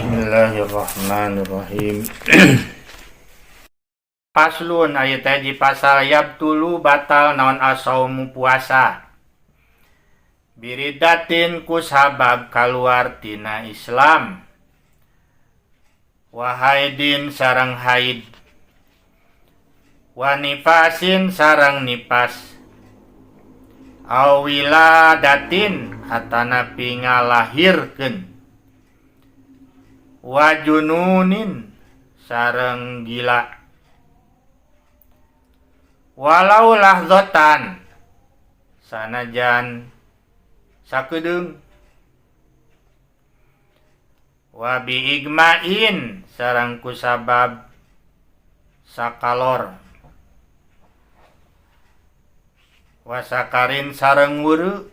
Bismillahirrahmanirrahim. Faslun aya teh di pasal yabtulu batal naon asaumu puasa. Biridatin ku sabab kaluar tina Islam. Wa haidin sareng haid. Wa nifasin sareng nipas. Aw wiladatin atanapi ngalahirkeun. Wa jununin sareng gila. Walau lahzatan sanajan sakedeung. Wa biigma'in sareng kusabab sakalor. Wa sakarin sareng weureu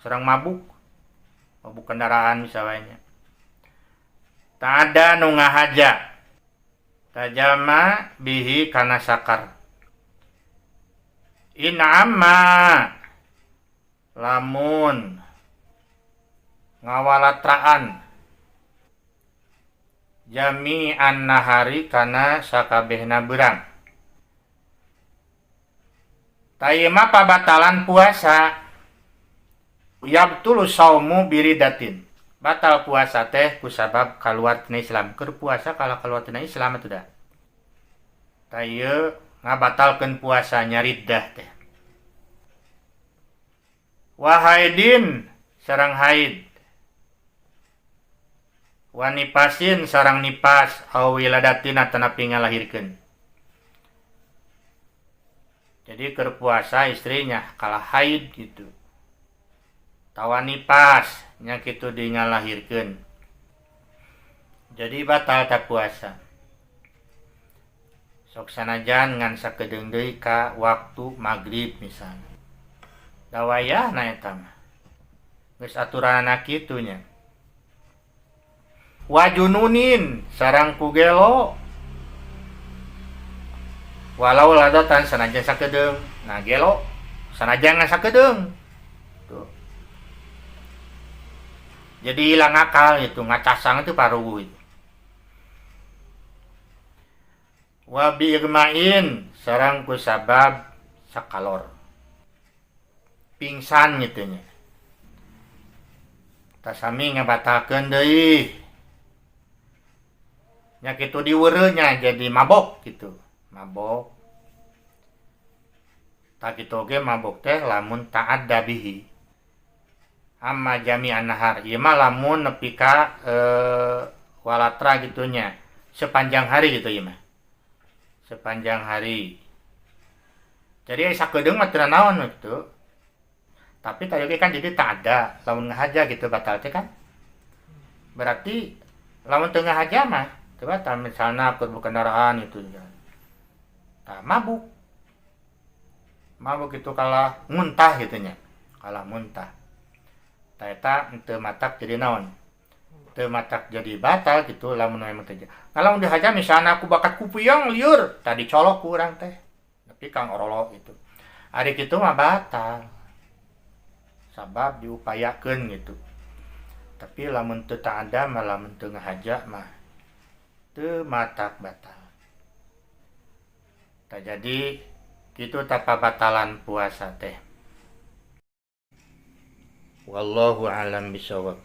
sareng mabuk, mabuk kendaraan misalnya. Ta'ada nu ngahaja tajama bihi kana sakar. In amma lamun ngawalatraan jami'an nahari kana sakabehna beurang. Tayema pabatalan puasa yabtulu saumu biridatin. Batal puasa teh kusabab kaluar tina Islam. Keur puasa kalau kaluar tina Islam atuh da. Tayeu ngabatalkeun puasa nya riddah teh. Wa haidin sareng haid. Wa nifasin sareng nipas aw wiladatin atanapi ngalahirkeun. Jadi keur puasa istrinya kalah haid gitu. Tawa nipas nya kitu di ngalahirkeun. Jadi batal tak puasa. Sok sanajan ngan sakedeung deui ka waktu magrib misalnya. Da wayahna eta mah. Geus aturanana kitu nya. Wa jununin sareng ku gelo. Walau ladatan sanajan sakedeung. Nah gelo sanajan ngan sakedeung. Tuh. Jadi hilang akal itu, ngacasang itu paruguh itu. Wa biirmain sareng ku sabab sakalor. Pingsan gitu nya. Tasami ngabatalkeun deui. Nya kitu diweureuh nya jadi mabok gitu. Mabok. Tak kitu oge mabok teh lamun ta'adda bihi. Amma jami'an nahar. Ieu mah lamun nepi ka walatra gitu nya. Sepanjang hari gitu ieu mah. Sepanjang hari. Jadi sakedeung mah teu naon gitu. Tapi tadi kan jadi tak ada lamun ngahaja gitu batal teh kan. Berarti lamun teu ngahaja mah teu batal, misalna keur berkendaraan itu ya. Tah mabuk. Mabuk itu kalah muntah gitu nya. Kalah muntah. Tah eta teu matak jadi naon? Teu matak jadi batal gitu lamun memang teu. Kalau dihaja misalna aku bakat kupuyang liur, tadi colok ku urang teh. Tapi kang orolo gitu. Ari kitu mah batal. Sabab diupayakeun gitu. Tapi lamun teu ta'adda mah lamun teu ngahaja mah teu matak batal. Tah jadi kitu tah pabatalan puasa teh. Wallahu a'lam bishawab.